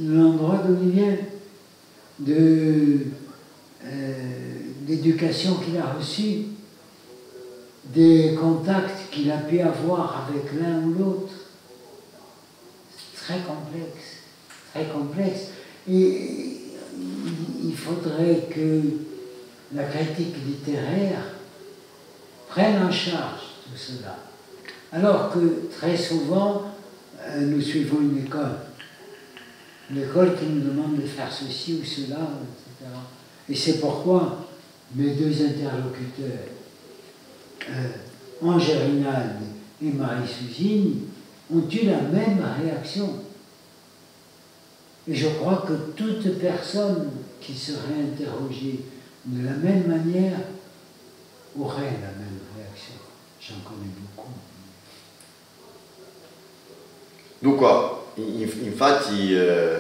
l'endroit d'où il vient, de, euh, l'éducation qu'il a reçue, des contacts qu'il a pu avoir avec l'un ou l'autre. C'est très complexe, très complexe. Et il faudrait que la critique littéraire prenne en charge tout cela. Alors que très souvent, euh, nous suivons une école. L'école qui nous demande de faire ceci ou cela, et cetera. Et c'est pourquoi mes deux interlocuteurs, euh, Ange Rinaldi et Marie Susini, ont eu la même réaction. Et je crois que toute personne qui serait interrogée de la même manière aurait la même réaction. J'en connais beaucoup. Dunque, in-, in-, infatti, eh,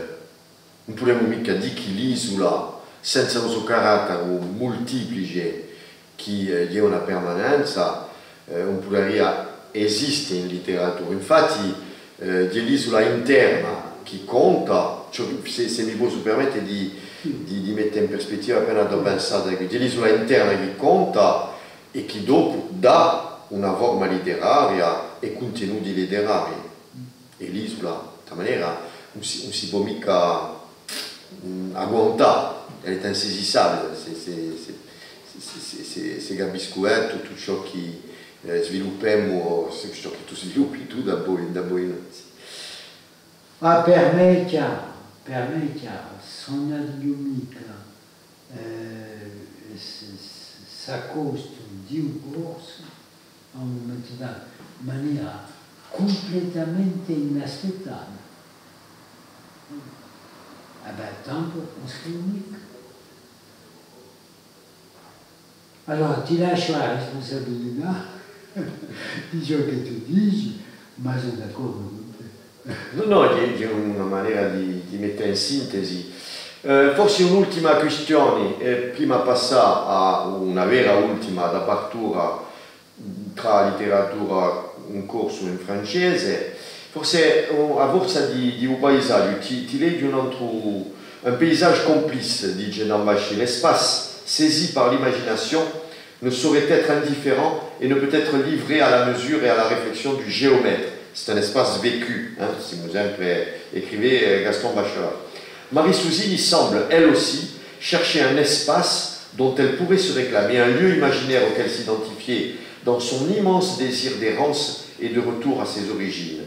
ùn pudemu micca dì chì l'isula, senza u so caratteru multiplice, chì, eh, hè una permanenza, eh, ùn pudaria esiste in literatura. Infatti, eh, hè l'isula interna chì conta, ciò, sè, sè mi possu permette di, di, di mette in perspettiva appena a to pensata, hè l'isula interna chì conta, è chì dopu dà una forma literaria è cuntenuti literarii. È l'isula, di sta manera, ùn si, ùn si pò micca, mm, agguantà, elle est insaisissable, sè, sè, sè capiscu bè tuttu ciò chì, eh, sviluppemu, o ciò chì tù sviluppi tù da poi, da poi innanzi. Ah, per mè hè chjaru, per mè hè chjaru, s'ùn aghju micca, eh, s-, s-, s'accostu di u corsu à un mumentu datu, in manera cumpletamente inaspettabile. Eh bè, tandu ùn scrivu micca. Allora, ti lasciu a responsabilità di ciò chì tù dici, ma sò d'accordu cun tè. Nò, nò, hè, hè una manera di, di mette in sintesi. Eh, forse un'ultima quistione, eh, prima passà à una vera ultima d'apertura trà a literatura in corsu è in francese. Forse, eh, à forza di, di u paisaghju, ti, ti leghju un antru, un paysage complice, dice Gennambasciu, l'espace saisi par l'imagination ne saurait être indifférent et ne peut être livré à la mesure et à la réflexion du géomètre. C'est un espace vécu, hein, simu sempre, écrivait, euh, Gaston Bachelard. Mari Susini semble, elle aussi, chercher un espace dont elle pourrait se réclamer, un lieu imaginaire auquel s'identifier dans son immense désir d'errance et de retour à ses origines.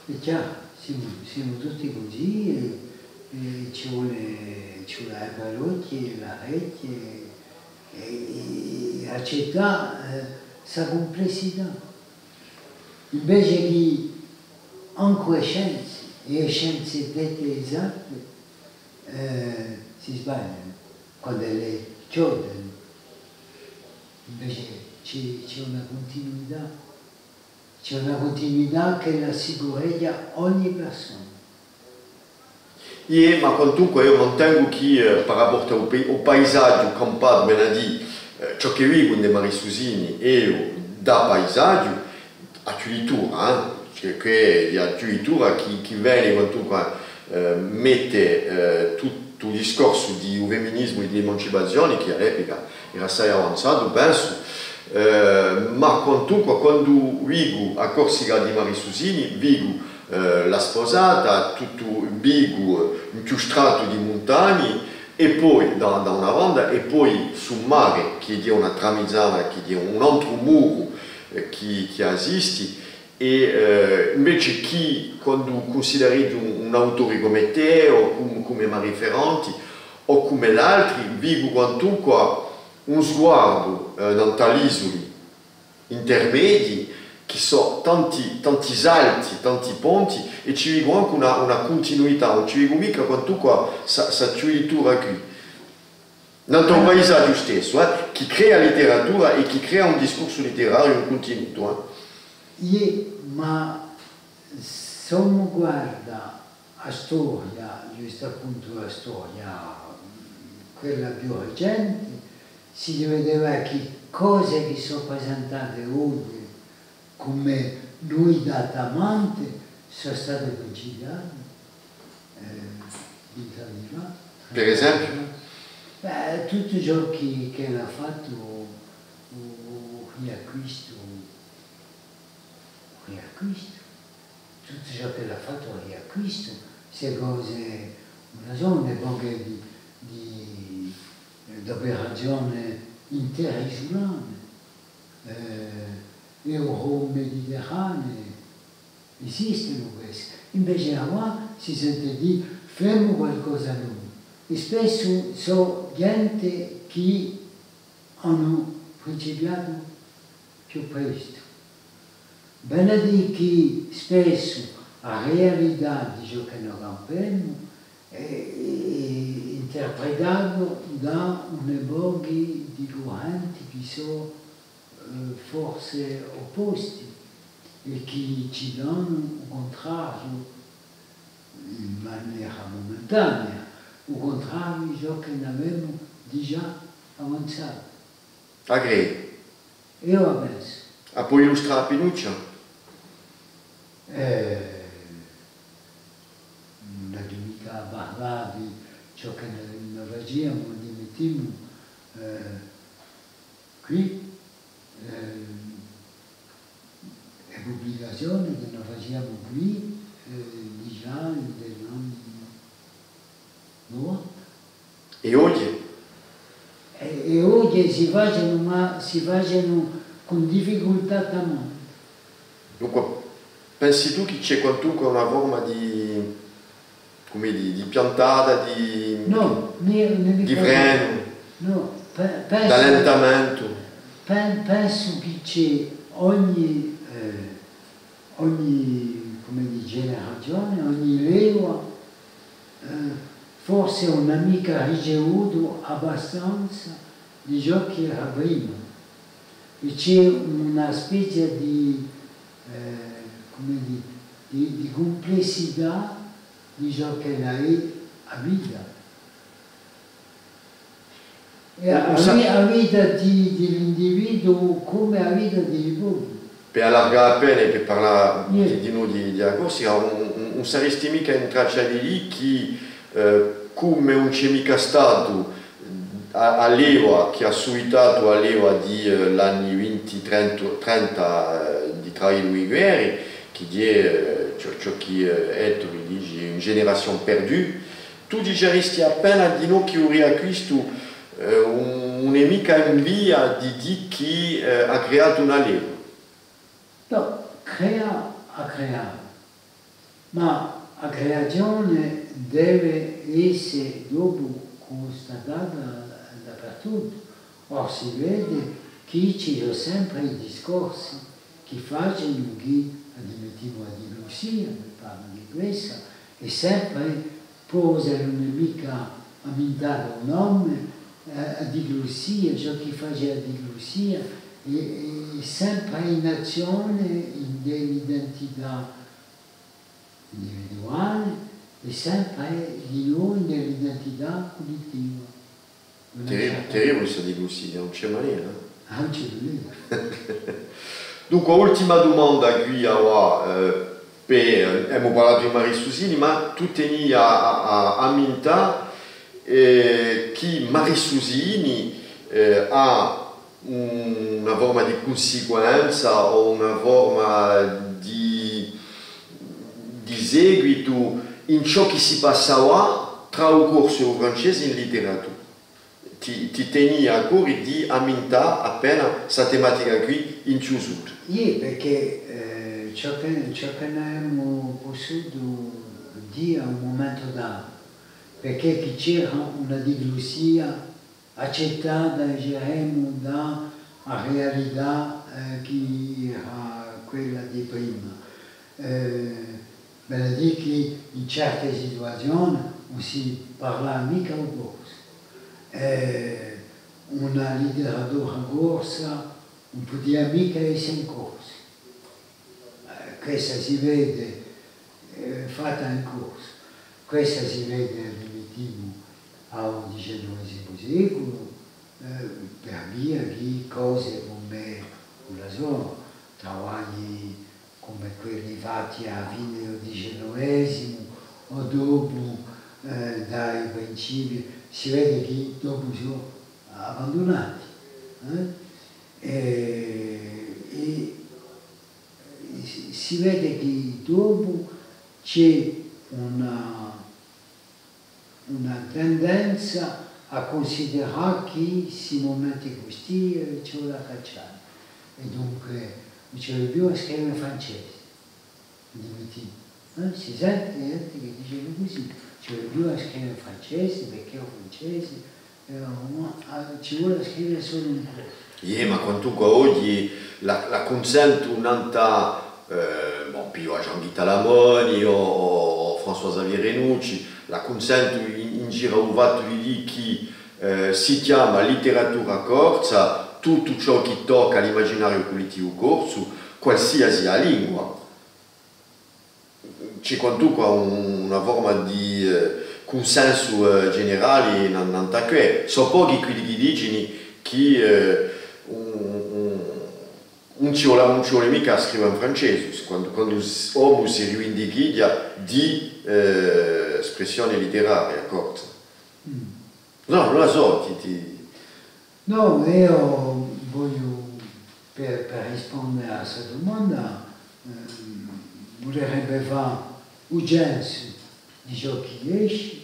È chjaru, simu, simu tutti cusì, è, è ci vole, ci vole a parrocchia, l'arechje, è, è accettà, eh, sta cumplessità. Invece chì ancu e scienze, è e scienze dette esatte, eh, si sbaglianu quand'elle chjodenu. Invece ci, ci hè una cuntinuità. Ci hè una cuntinuità ch'ella assicureghja ogni persona. Iè, ma quantunque eiu mantengu chì, eh, par rapportu à u pai-, u paisaghju campatu, vene à dì, eh, ciò ch'e vicu ind'è Mari Susini, eiu, da paisaghju, a chjuditura, eh, chì, chì hè a chjuditura chì, chì vene quantunque, eh, mette, eh, tuttu u discorsu di u feminisimu è di l'emancipazione, chì à l'epica era assai avanzatu, pensu, eh, ma quantunque quandu vicu a Corsica di Mari Susini, vicu, eh, la Sposata, tuttu, vicu, eh, un chjustratu di muntagni, è po da, da una banda, è po stu mare, chì hè una tramizana, chì hè un antru muru, eh, chì, chì esisti, è, eh, invece chì, quandu cunsidereghju un, un autore cum'è tè, o cum-, cum'è Mari Ferranti, o cum'è l'altri, vicu quantunque un sguardu, eh, nant'à l'isuli intermedii, chì sò tanti, tanti salti, tanti ponti, è ci vicu ancu una, una cuntinuità, ùn ci vicu micca quantunque sta, sta chjuditura quì. Nant'à u paisaghju stessu, eh, chì crea literatura è chì crea un discorsu literariu in cuntinuitu, eh. Iè, ma s'omu guarda a storia, ghjustu appuntu a storia, mm, quella più recente, si vedeva chì cose chì sò presentate oghje cum'è nuvità tamante sò state principiate, eh, vint'anni fà, trent'anni fà. Per esempiu? Bè, tuttu ciò chì, chì l'hà fattu u, u, u Riacquistu, u Riacquistu. Tuttu ciò ch'ellu hà fattu u Riacquistu, ste cose, ùn sò, un'epoche di, di, d'operazione interisulane, eh, euro-mediterranee, esistenu queste. Invece avà si sente dì, femu qualcosa noi. È spessu sò ghjente chì anu principiatu più prestu. Vene à dì chì spessu a realità di ciò chì no campemu hè, hè interpretata da uni pochi di currenti chì sò, eh, forse opposti è chì ci danu u cuntrariu in manera mumentanea, u cuntrariu di ciò chì n'avemu digià avanzatu. A credi? Eiu a pensu. A pò illustrà appinuccia? Eh, ùn aghju micca à parlà di ciò chì no, no faciamu, di, mettimu, eh, quì, eh, e publicazione chì no faciamu quì, eh, digià in l'anni novanta. È oghje? È, è oghje si facenu, ma si facenu cun difficultà tamante. Dunque, pensi tù chì ci hè quantunque una forma di, cum'è dì, di piantata, di, nò, di frenu, nò, pe-, pensu, d'allentamentu? Pen-, pensu chì ci hè ogni, eh, ogni, cum'è dì, generazione, ogni leva, eh, forse ùn hà micca ricevutu abbastanza di ciò chì era prima. È ci hè una spezia di, eh, cum'è dì, di, di cumplessità di ciò ch'ella hè a vita. È a, a vi-, a vita di, di l'individuu cum'è a vita di u populu. Per allargà appena è per parlà di, di noi, di, di a Corsica, ùn, ùn, ùn saresti micca in traccia di dì chì, eh, cum'è ùn ci hè micca statu a, a leva chì hà suitatu a leva di, eh, l'anni vinti, trenta, trenta, eh, di travagliu di guerra, chì hè, eh, ciò, ciò chì, eh, Ettori dici, une génération perdue, tù diciaresti appena dinò chì u riacquistu, eh, ùn, ùn hè micca in via di dì chì, eh, hà creatu una leva. Nò, creà, hà creatu. Ma a creazione deve esse dopu custatata dapertuttu. Or si vede chì ci sò sempre i discorsi chì facenu chì, ammittimu, a diglussia, mi pare di quessa, hè sempre, puru s'ellu ùn hè micca ammintatu u nome, eh, a diglussia, ciò chì face a diglussia, hè, hè sempre in azzione in, di l'identità individuale è sempre di noi nell'identità cullettiva. Terri-, terribile sta diglussia, ùn ci hè manera, eh? Ah, ùn ci hè manera. Dunque, ultima dumanda quì, avà, eh, per, eh, emu parlatu di Marie Susini, ma tù teni à, à, à, à ammintà, eh, chì Marie Susini, eh, hà una forma di cunsiquenza o una forma di, di seguitu in ciò chì si passava trà u corsu è u francese in litteratura. Ti, ti tenia à core di ammintà appena sta tematica quì in chjusura. Iè, perchè, eh, ciò chì, ciò chì n'avemu pussutu dì à un mumentu datu, perchè chì c'era una diglussia accettata, diceremu, da a realità, eh, chì era quella di prima. Eh, vale à dì chì in certe situazioni ùn si parlava micca u corsu. Eh, una litteratura corsa ùn pudia micca esse in corsu. Eh, quessa si vede, eh, fatta in corsu. Quessa si vede, ammittimu, à u diciannovesimu seculu, eh, per via di cose cum'è, ùn la sò, travagli cum'è quelli fatti à a fine di u diciannovesimu o dopu, eh, da i principii, si vede chì dopu sò abbandunati, eh? È, è si, si vede chì dopu ci hè una, una tendenza à cunsiderà chì sti mumenti custì, eh, ci vole à caccià. È dunque, ùn ci vole più à scrive in francese. Dici, eh? Si sente ghjente chì dicenu cusì, ci vole più à scrive in francese, perchè u francese, eh, ùn, ah, ci vole à scrive solu in corsu. Iè, ma quantunque oghje l'accunsentu nant'à, eh, bon, pigliu à Jean-Guy Talamoni o, o François-Xavier Renucci, l'accunsentu in, in giru à u fattu di dì chì, eh, si chjama litteratura corsa tuttu ciò chì tocca à l'imaginariu cullettivu corsu, qualsiasi a lingua. Ci hè quantunque un, una forma di, eh, cunsensu, eh, generali nan-, nant'à què. Sò pochi quelli chì dicini chì, eh, ùn, ùn, ùn ci vole, ùn ci vole micca à scrive in francese, quandu, quandu s-, omu si rivindicheghja di, eh, spressione litteraria corsa. Nò, ùn la sò, ti, ti... Nò, eiu vogliu, per, per risponde à sta dumanda, ehm, vulerebbe fà u censu di ciò chì esce,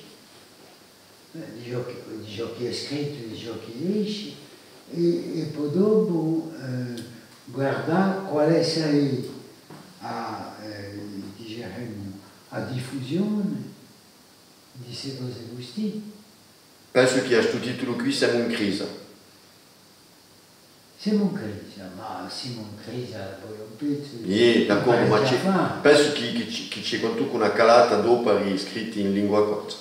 eh, di ciò chì, di ciò chì hè scrittu, di ciò chì esce, è, è po dopu, eh, guardà quale hè a, eh, diceremu, a diffusione di ste cose custì. Pensu chì à stu titulu quì semu in crisa. Semu in crisa, ma simu in crisa dapoi un pezzu. Iè, d'accordu, ma ci hè, pensu chì, chì ci, chì ci hè quantunque una calata d'opari scritti in lingua corsa.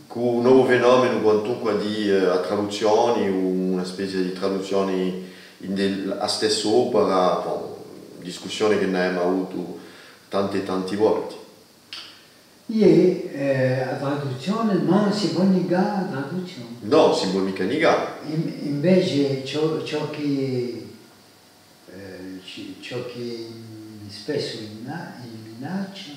Cù un novu fenomenu quantunque di, eh, a traduzzioni, una spezia di traduzzioni in de, a stessa opera, bon, discussione chì n'avemu avutu tanti, tanti volti. Iè, eh, a traduzzione, ma ùn si pò nigà a traduzzione. Nò, ùn si pò micca nigà. In-, invece ciò, ciò chì, eh, ci-, ciò chì spessu inna-, minaccia,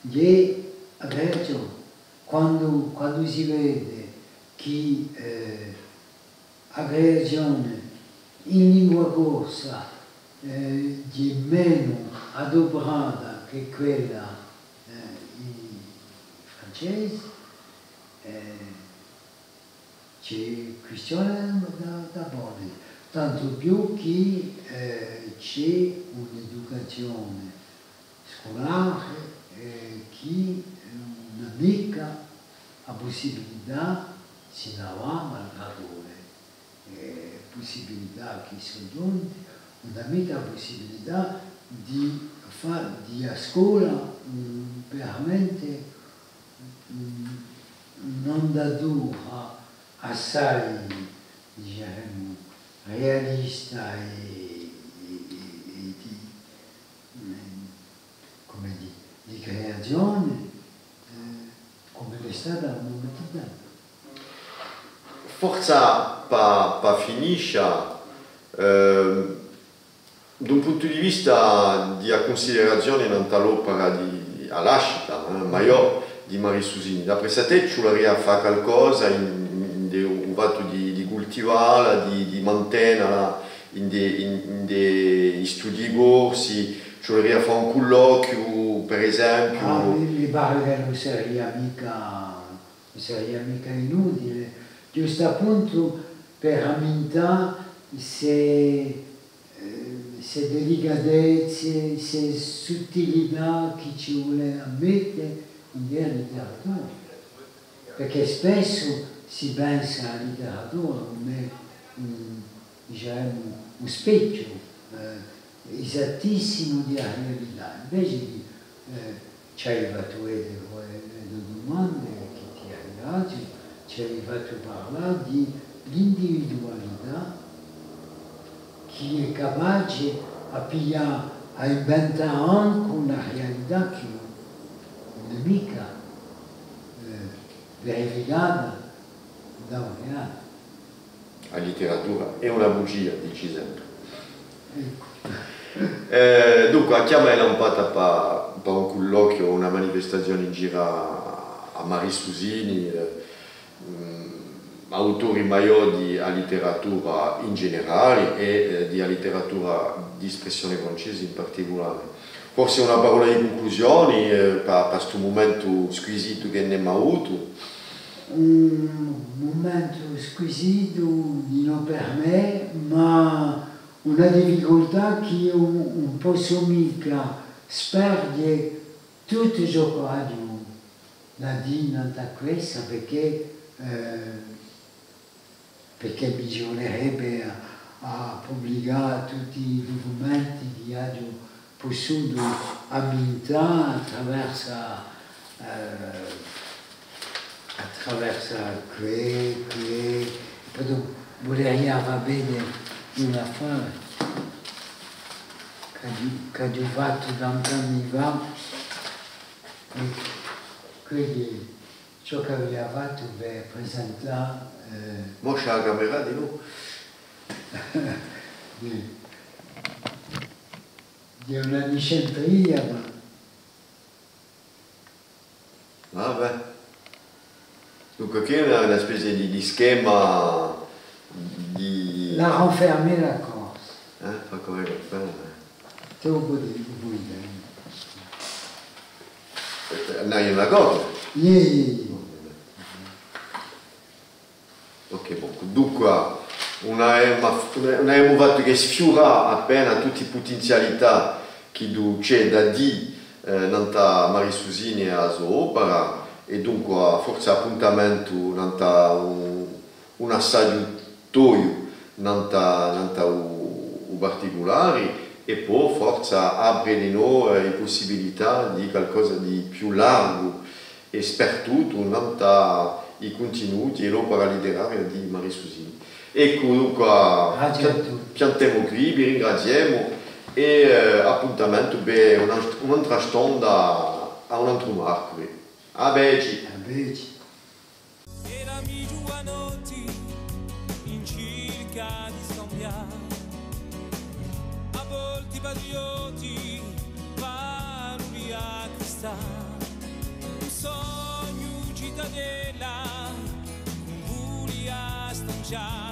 hè a creazione. Quandu, quandu si vede chì, eh, a creazione in lingua corsa, eh, hè menu aduprata chè quella, eh, in francese, eh, ci hè quistione da, da pone, tantu più chì, eh, ci hè un'educazione sculare, eh, chì, eh, ùn hà micca a pussibilità, si n'avà, malgradu e, eh, pussibilità chì sò ghjunte, ùn hà micca a pussibilità di fà, di a scola, mm, veramente, mm, ùn hà dato assai, dicemu, realista è, è, è, è di, eh, cum'è dì, di creazione, eh, cum'ella hè stata à un mumentu datu. Forse pà, pà finiscia, eh, d'un puntu di vista di a cunsiderazione nant'à l'opera di, à a nascita, eh, maiò di Marie Susini, d'appressu à tè ci vuleria à fà calcosa in, in, in u fattu di, di cultivalla, di, di mantenela, in di, in, in di i studii corsi, ci vuleria à fà un culloquiu, per esempiu. Ah, mi, mi pare chì ùn seria micca, ùn seria micca inutile, ghjustu appuntu per ammintà sse, eh, sse delicatezze, sse suttilità chì ci vole à mette in a literatura. Perchè spessu si pensa à a literatura cum'è un, dicemu, un spechju, eh, esattissimu di a realità. Invece di, eh, ci hai fattu vede, eh, e to dumande, chì ti ringraziu, ci hai fattu parlà di l'individualità chì hè capace à piglià, à inventà ancu una realità chì ùn hè micca, eh, verificata da un reale. A literatura hè una bugia, dici sempre. Eccu. Eh, dunque, a chjama hè lampata pà, pà un culloquiu o una manifestazione in giru à, à Marie Susini, eh, mm, autori maiò di a literatura in generale è, eh, di a literatura d'espressione francese in particulare. Forse una parolla di cunclusione, eh, pà, pà stu mumentu squisitu chì n'emu avutu. Un mumentu squisitu, dinò per mè, ma una difficultà chì eiu ùn possu micca sparghje tuttu ciò ch'aghju da dì nant'à quessa, perchè, eh, perchè mi ci vulerebbe à, à publicà tutti i ducumenti chì aghju pussutu ammintà attraversu, eh, attraversu què, què, po vuleria fà vede un affare ch'aghju, ch'aghju fattu tant'anni fà, è què hè ciò ch'avia fattu per presentà, eh, moscia a camera dinò. Di, di una nicentria, ma Vabbè. Dunque, chì hè una, una spezia di, di schema di... La renfermer la Corse. Eh? Fà corre la renfermer. Tè, u poi, u poi dì. Eh, n'hai una copia? Iè, iè, iè. Ok, bon. Dunque, ùn avemu, ùn avemu fattu chè sfiurà appena tutti i putinzialità chì ci hè da dì, eh, nant'à Marie Susini è a so opera, è dunque forse appuntamentu nant'à un, un assaghju toiu nant'à, nant'à u, u particulari, è po forse apre dinò, eh, e pussibilità di calcosa di più largu, è spartutu nant'à i cuntinuti è l'opera literaria di Marie Susini. Eccu, dunque, pian-, piantemu quì, vi ringraziemu È, eh, appuntamentu per una, un'altra stonda à un altru marcu. À vedeci. À vedeci. Erami ghjuvanotti in circa di scambià, à volti patriotti, paroli à cristà, un sognu citadella, un vulia stancià.